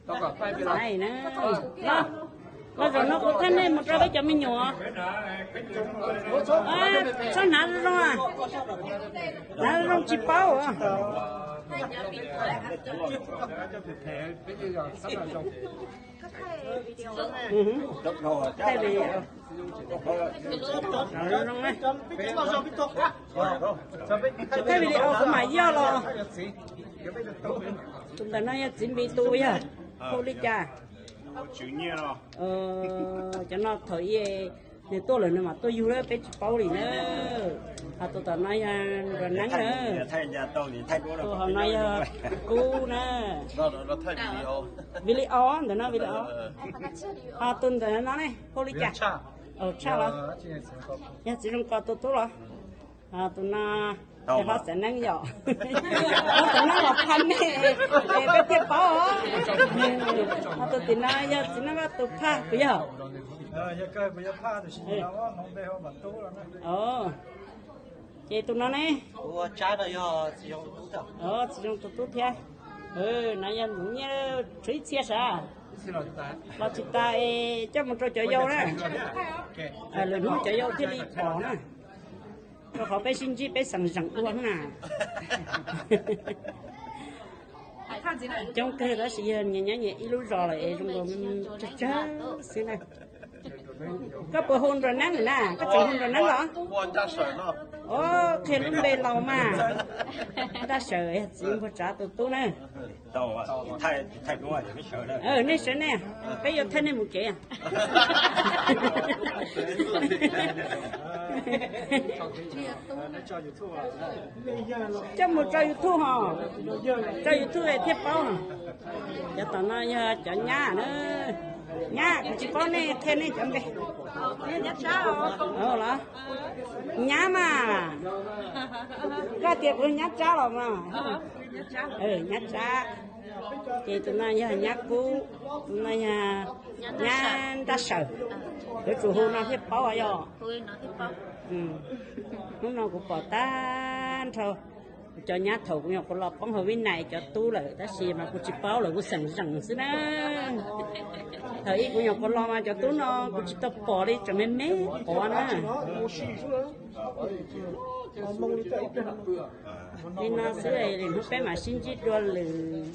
Ai na, no, no zaum no kuv thaj nej mus rau peb cov me nyuam. Txhob hnav zoo zoo, hnav zoo tsis paub. Thaij video. Thaij video kuv mam yog los. Tus ntawm no yog txiv Npis tus yog hu li cas? Cov no thaum i nws tuaj lawm nws mam tuaj yug lawm peb tsis paub li na. Ho tus tom no yog nrog neeb na. Tus hauv no yog kub na. Video ntawm no video. Ho tus ntawm no ne hu li cas? Tshaj los? Yog txiv zoo kos tus tub los? Tus no yog hlob xeem neeb yom. Hlob xeem neeb los phaj nej es peb thiaj paub. Ho tus tim no yog txiv neeb vaj tus phaj puas yog? Ces tus no ne? Txiv zoo tus tub thiab. No yog ntxoov nyiaj tshuav ib txhia sav. Los tsis tas es coj mus rau cov yau na. Lwm hnub cov yau thiaj li pom na. Rau qhov peb sib ntsib peb xeem zeem ua na. Coob kawg tab sis yog nyias nyob nyias ib lub zos lawm es zoo tsawg tsawg xwb na. Koj puas hu nrog neeb na? Koj tseem hu nrog neeb los? Ov, qhia lub npe los mas. Nraj Sawm yog txiv npuag tsav tus tub na. Nej sawv nej, peb yuav thaij nej mus kev. Coj mus tso YouTube ho. Tso YouTube thiaj paub. Cov tom no yog cov nyab na. Nyab, kuv tsis paub nej qhia nej cov npe. Los nyab mas, koj tias kuv nyab Tsab los mas. Nyab Tsab. Ces tus no yog nyab Kub, tus no yog nyab Nraj Sawm. Yuav tsum hu no thiaj paub yog. Hnub no kuv pom tag nrho cov nyab thaum kuv nyuam qhuav los poob hauv Vib Nais cov tub lawm tab sis mas kuv tsis paub lawm, kuv xeem zeem xwb na. Thaum ub kuv nyuam qhuav los mas cov tub no kuv tsis tau pom li, tseem me me pom na. Li no xwb, hnub peb mam sib ntsib dua lwm.